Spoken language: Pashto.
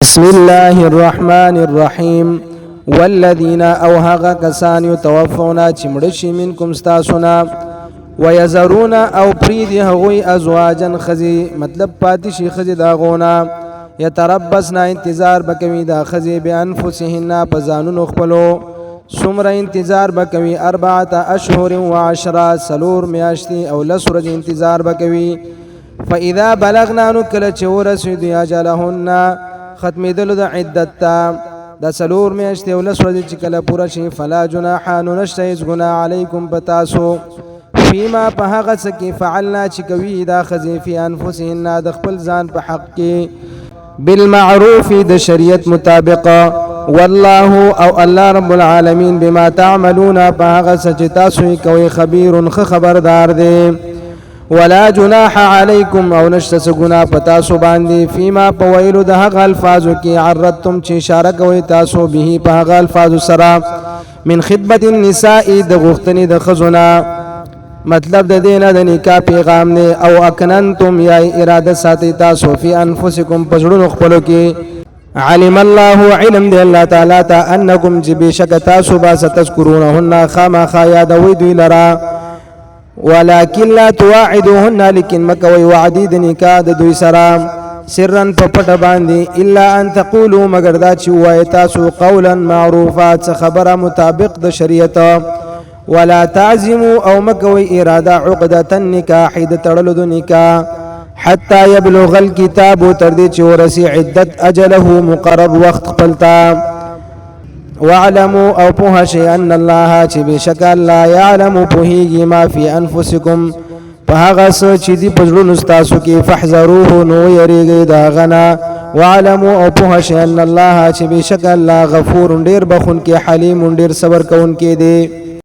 بسم الله الرحمن الرحیم والذین او هغه کسان یتوفون چې مړ شي منکم ستاسو نه، ويذرون او پریدي هغوی ازواجن خزي، مطلب پاتې شي خزي دا غونه، یتربصنا انتظار بکوي دا خزي، بانفسهن په ځانونو خپلو. سمره انتظار بکوي؟ 4 اشهر و10، 4 میاشتې او 10 ورځې انتظار بکوي. فاذا بلغنا، نو کله چې ورسېدو، اجلهن ختمېدلو د عدت ته، د 4 میاشتې او 10 ورځې چې کله پوره شي، فلا جناح نو نشته هېڅ ګناه، علیکم په تاسو، فيما په هغه څه کې، فعلنا چې کوي دا ښځې، فی انفسهن د خپل ځان په حق کې، بالمعروف د شریعت مطابق. والله او الله رب العالمین بما تعملون په هغه څه چې تاسو یې کوئ، خبیر خ خبردار دی. ولا جناح علیکم او نشته څه ګناه په تاسو باندې، فيما په ویلو د هغه الفاظو کې، عرضتم چې اشاره کوي تاسو، به په هغه الفاظو سره، من خطبه النساء د غوښتنې د خزونه، مطلب د دینه د نکاح پیغام نه، او اکننتم یا اراده ساتي تاسو، فی انفسکم پزړونو خپلو کې. علم الله علم دی الله تعالی ته، انکم چې بشک تاسو با، ستذکرونهن خامخا یادوي دوی لرا، ولكن لا تواعدوهن لیکن مکوي وعدی د نکاح د دوی سره، سرا په پټ باندې، الا ان تقولوا مگر دا چې وای تاسو، قولا معروفا څه خبره مطابق د شریعت. ولا تعزموا او مکوي اراده، عقده النکاح د تړلو د نکاح، حتى يبلغ الكتاب تر دې چې ورسي عدت، اجله مقرر وخت خپلتا. واعلموا او په شي، ان الله چې بشک الله، يعلم پوهیږي، ما فی انفسکم په هغه څه چې دی په زړونو ستاسو کې، فاحذروه نو یریږئ دا غنا. وعلموا او په شي، ان الله چې بشک الله، غفور ډیر بخون کې، حلیم ډیر صبر کوونکی دی.